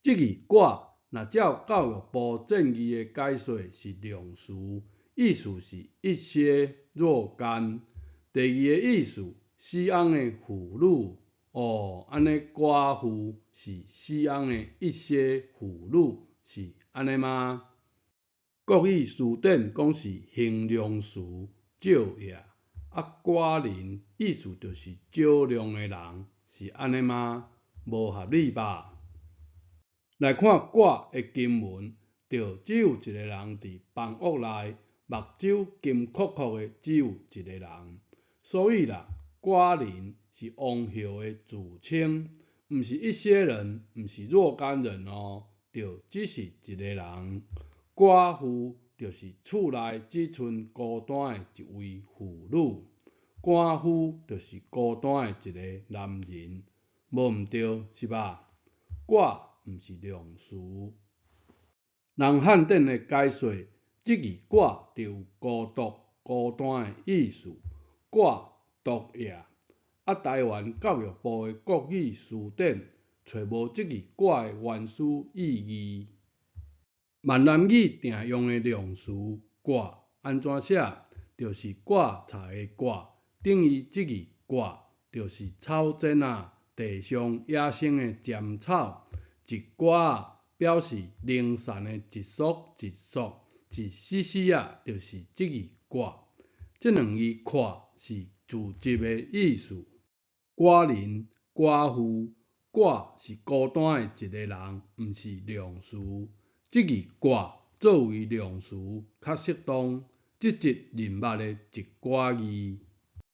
這字寡若照教育部正義的解說是量詞，意思是一些、若干。第二个意思，死翁的婦女。哦，按呢寡婦是死翁的一些婦女，是按呢嗎？國語辭典講是形容詞，少也。啊，寡人意思就是少量的人，是按呢嗎？無合理吧？來看寡的經文，就只有一個人佇房屋內，目睭金睏睏的只有一個人。所以啦，寡人是王后的自稱，毋是一些人，毋是若干人哦，就只是一個人。寡婦就是厝內只賰孤單的一位婦女，寡夫就是孤單的一个男人，無毋對是吧？寡毋是量詞。人漢典的解說，這字寡就有孤獨、孤單的意思，寡獨也。啊，台灣教育部的國語辭典揣無這字寡的原始意義。閩南語定用的量詞掛按怎寫？就是掛柴的掛，等於這字掛就是草剪仔，地上野生的雜草，一寡仔表示零散的一束一束，一絲絲仔，就是這字掛。這兩字闊是聚集的意思。寡人、寡婦、寡是孤單的一個人，毋是量詞。這字寡作為量詞較適當。這節人物的一寡字。